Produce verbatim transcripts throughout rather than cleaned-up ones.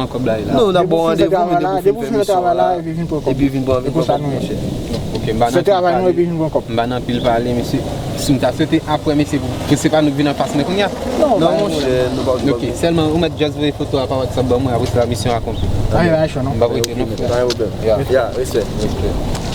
kòman kòb la ye la? Non, n ap ba w randevou, men depi w fin fè misyon an la, epi vin pran kòb. Epi vin pran, vin pran kòb, monchè. Ok, m pa nan anpil pale. M pa nan anpil pale, mesye. Si m ta swete apre, mesye, pou, pou se pa nou k vin anfas mwen kounye a. Non, monchè, nou pa. Ok, sèlman ou mèt just voye foto a pa WhatsApp ban mwen, apre sa misyon akonpli. M p ap rete non, frè. Pa gen pwoblèm. Ya, respè. Respè.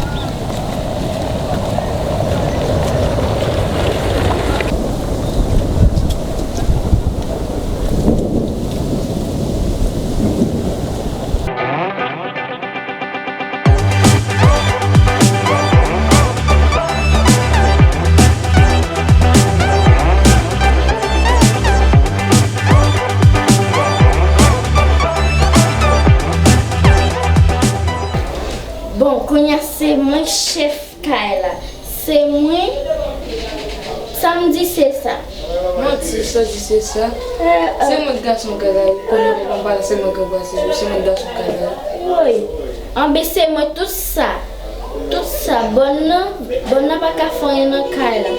Bon, kounye a se mwen chèf kay la. Se mwen. Sa m di se sa. Manti, sa di se sa. Se mwen k gason kay la, wi. Konnen papa m pa la, se mwen k ranplase l, wi. Se mwen k gason kay la, wi. Woy. Anben se mwen tout sa. Tout sa. Bòn nan, bòn nan pa ka fè anyen nan kay la.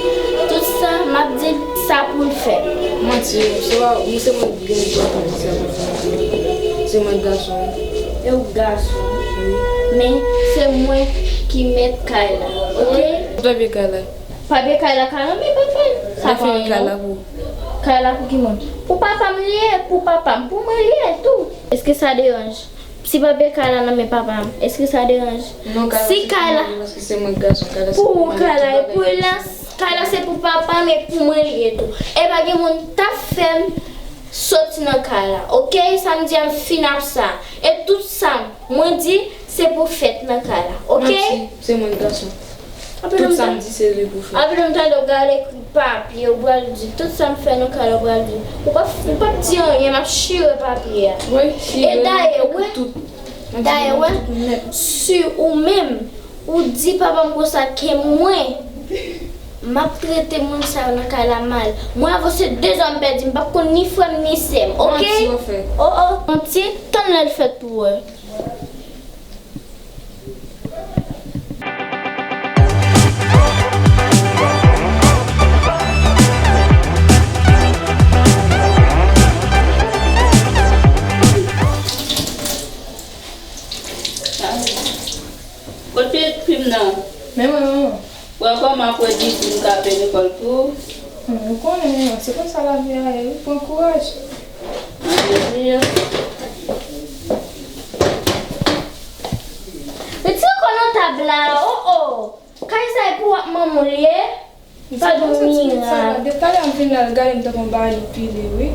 Tout sa, m ap di sa pou l fè. Manti, se pa, se mwen k gen dwa pou di sa pou l fè. Se mwen k gason, wi. E ou gason. Wi. Men se mwen ki mèt kay la, oke? Papye kay la. Papye kay la ka nan men papa l. Sa pa anyen non. Kay la pou ki moun? Pou papa m li ye, pou papa m, pou mwen li ye tou. Èske sa deranje? Si papye kay la nan men papa m, èske sa deranje? Non, kay la se pou mwen, paske se mwen k gason, kay la se pou mwen, kay la e pou Ilans. Kay la se pou papa m e pou mwen li ye tou. E pa gen moun t ap fè m soti nan kay la, oke? Sa m di a m fin ap sa. E tout sa mwen di, se pou fèt nan kay la, oke? Manti, se mwen gason. Tout sa m di, se li pou fè. Anpil m tande w gade ekri papye, ou pral di. Tout sa m fè nan kay la, ou pral di. Ou p ap, ou p ap di anyen, m ap chire papye a. Wi, chire. E dayè, wè, dayè, wè, si ou menm, ou di papa m konsa ke mwen, m ap trete moun sa yo nan kay la mal. Mwen avè w se de zwa m pèdi, m p ap konn ni frè m ni sè m, oke? Manti w fè. O, o, manti, tann lè l fèt pou wè. Kot pitit fi m nan? Men mwen, manman. Pran kòman kredi pou m ka peye lekòl tou? Ou konnen, manman, se konsa lavi a ye, wi. Pran kouraj. Mwen mezire. Retire kò nan tab la, o, o. Kay sa e pou w ak manman w li ye? Pa gen mirak. Depi talè a m vin la, l gade m tankou yon bagay li pile, wi.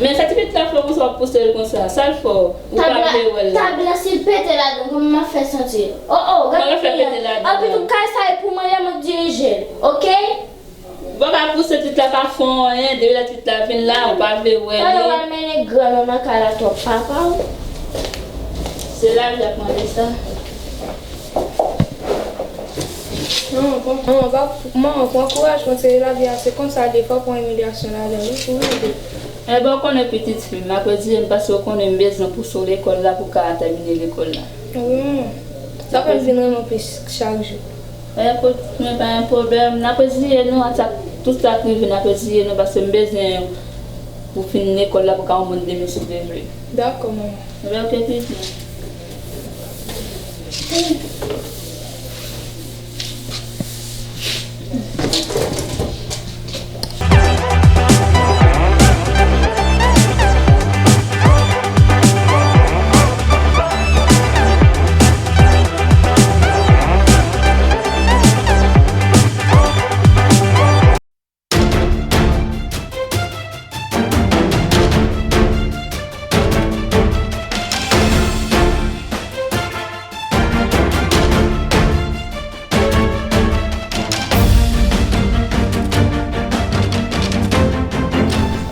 Men sa ti pitit la fè w konsa, w ap pouse l konsa. Sa l fè w? Ou pa vle wè l la. Tab la, si l pete ladan, kòman m ap fè santi l? O, o, gade mirak. Anpi tou, kay sa e pou mwen, lè mwen k dirije l, oke? Bon, pa pouse pitit la, pa fè w anyen. Depi lè pitit la vin la, ou pa vle wè li. Talè w al mennen grann ou nan kay la twòp, papa w. Se lavi ap mande sa. Non, bon, manman, pa, manman, pran kouraj, paske lavi a se konsa, defwa pran imilyasyon ladan, wi, pou rive. Enben, w konnen pitit fi m, m ap rezire m, paske w konnen m bezwen pouse w lekòl la pou w ka tèmine lekòl la. Wi, manman. Sa fè m vin renmen w plis chak jou. Enben, kot mwen, pa gen pwoblèm, n ap rezire nou, ak sa, tout sa k rive, n ap rezire nou, paske m bezwen w pou w fin lekòl la, pou w ka yon moun demen si w te vle. Dakò, manman. Enben, oke, pitit.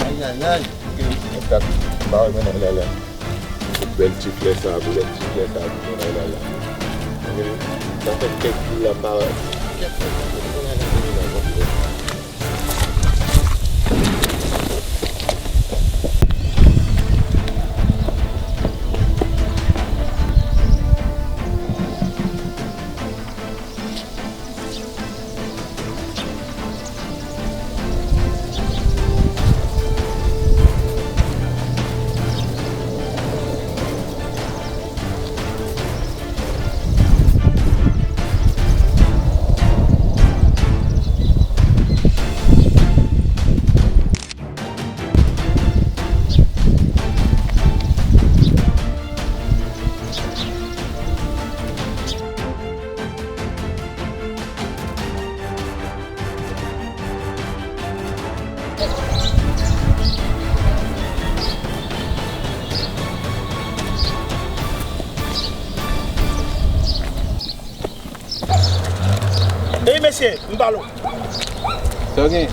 Ayayay, mwen ta pa wè mennaj la la. Bèl ti flè sa, bèl ti flè sa pou mennaj la la. Sa fè kèk jou la m pa wè. Ey mesye, m pale w. Sa w gen?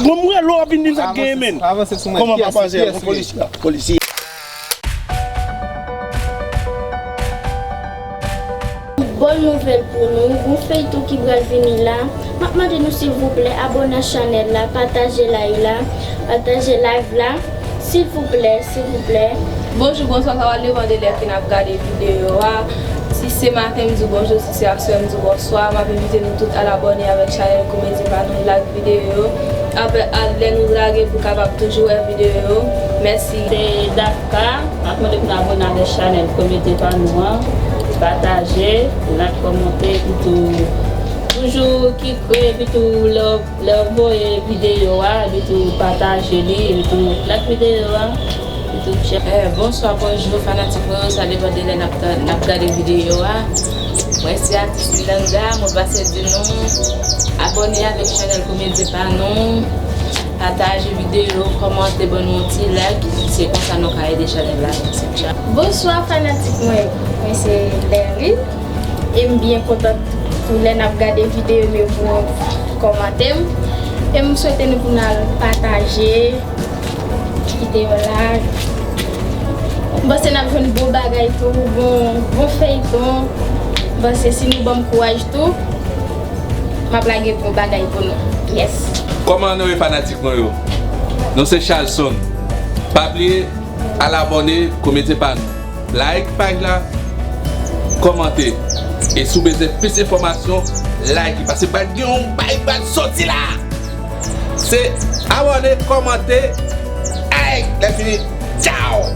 Bon, m rele w, w ap vin di m sa k genyen, menn. Avanse sou mwen. Kòman papa, se yon polisye? Polisye. Bòn nouvèl pou nou, gon feyton ki pral vini la. M ap mande nou silvouplè abòne ak chanèl la, pataje live la, pataje live la, silvouplè, silvouplè. Bonjou, bonswa, sa va depann de lè ke n ap gade videyo a. Si se maten, m di w bonjou, si se aswè, m di w bonswa. M ap envite nou tout al abòne avèk chanèl Komedi pa nou, like videyo yo. Apre, al lè nou lage pou w kapab toujou wè videyo yo. Mèsi. Se Dafka. M ap mande pou n abòne avèk chanèl Komedi pa nou an. Pataje, like, kòmante, epi tou toujou ki kreye, epi tou lè w, lè w voye videyo a, epi tou pataje li, epi tou like videyo a, epi tou tchè. Eh, bonswa, bonjou, fanatik mwen yo, sa depann de lè n ap tan-, n ap gade videyo a. Mwen se atis Milanda, mwen pase di nou. Abòne avèk chanèl Komedyen pa nou, pataje videyo, kòmante, ban nou yon ti like, se konsa nou ka ede chanèl la avanse. Tchao. Bonswa fanatik mwen yo, mwen se Lerly e m byen kontan tou lè n ap gade videyo m yo pou nou kòmante m e m swete nou pou n al pataje, kite yon like. M panse n ap jwenn bon bagay tou, bon, bon feyton. M panse si nou ban m kouraj tou, m ap lage bon bagay pou nou. Yes. Kòman nou ye fanatik mwen yo? Nou se Charlson. Pa bliye al abòne Komedyen pa nou. Like paj la, kòmante. E si w bezwen plis enfòmasyon, like, paske pral gen yon bagay pral soti la. Se abòne, kòmante, like, lè fini, tchao!